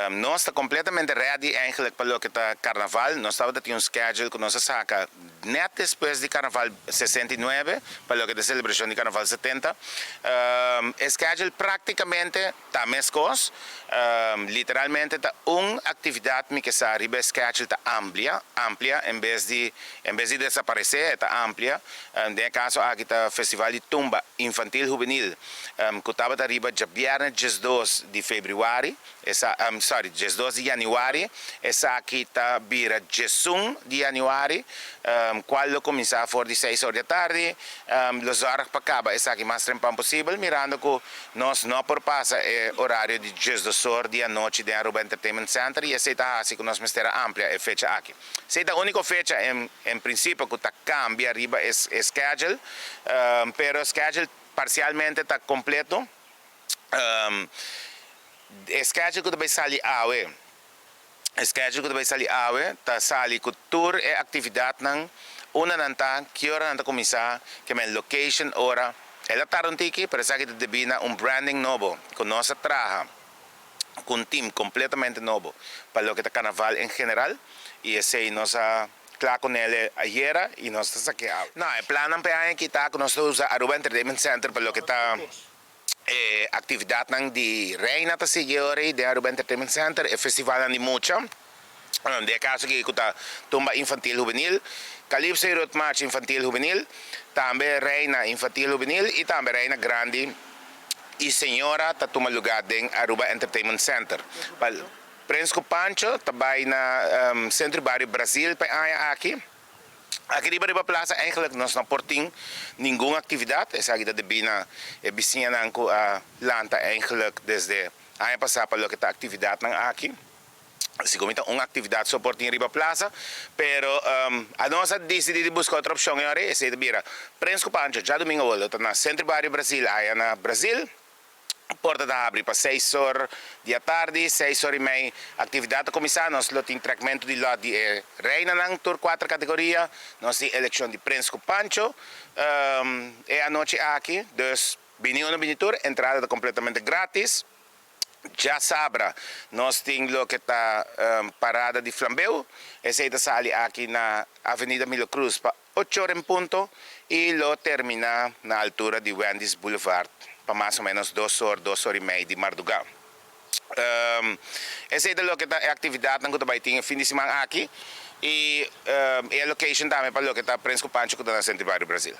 Nos ta completamente ready eigenlijk pa loke ta Carnaval. Nos tabata tin un schedule cu nos a saca net despues di Carnaval 69 pa loke ta celebracion di Carnaval 70. E schedule practicamente ta mescos. Literalmente ta un actividad mi kier riba e schedule ta amplia, amplia en bes di desaparece, ta amplia. Den caso aki ta Festival di Tumba Infantil Juvenil, cu tabata riba diabierna 12 di februari, esa, sorry, 12 di januari, esaki ta bira 11 di januari, cual lo cuminsa for di 6 or di atardi, lo zorg pa caba esaki mas trempan posibel, mirando cu nos no por pasa e horario di 12 or di anochi den Aruba Entertainment Center y esey ta asina cu nos mester amplia e fecha aki. Esey ta e unico fecha en principio cu ta cambia riba e schedule, pero schedule parcialmente ta completo. E schedule cu ta bay sali awe. E schedule cu ta bay sali awe, ta sali cu tur e actividadnan, unda nan ta, ki ora nan ta cuminsa, kiermen location, ora. El a tarda un tiki, pero esaki ta debi na un branding nobo, cu nos a traha cu un team completamente nobo pa loke ta Carnaval en general y esey nos a cla cu ne ayera y nos ta saca awe. No, e plan pa aki ta cu nos ta usa Aruba Entertainment Center pa loke ta actividadnan di Reina, ta sigui ora di Aruba Entertainment Center e festival di mucha. Den caso aki ta Tumba Infantil Juvenil, Calypso y Road March Infantil Juvenil, tambe Reina Infantil Juvenil y tambe Reina Grandi y Señora ta tuma lugar den Aruba Entertainment Center. Pa Prins Pancho tambe na Centro Barrio Brasil pa aki. Aki riba plaza eigenlijk nos no por tin ningun actividad. Esaki ta debi na e bisiñanan cu a lanta eigenlijk desde aña pasa pa loke ta actividadnan aki. Si como un actividad so por tin riba plaza, pero nos a dicidi di busca otro opcion y awor esey bira Prins Pancho, diadomingo ta na Centro Barrio Brasil, aya na Brasil. Porta ta habri pa 6 or di atardi, 6 or y mei actividad ta cuminsa. Nos lo tin trekmento di lot di reinanan tur cuatro categoria, nos tin eleccion di Prins Pancho e anochi aki, dus bini uno, bini tur, entrada ta completamente gratis. Diasabra, nos tin loke ta parada di flambeu, esey ta sali aki na Avenida Milo Cruz pa 8 or en punto y lo termina na altura di Wendy's Boulevard pa mas o menos 2 or, 2 or y mei di marduga. Esey ta loke ta actividad cu ta bay tin fin di siman aki y e location tambe pa loke ta Prins Pancho cu ta na Centro Barrio Brasil.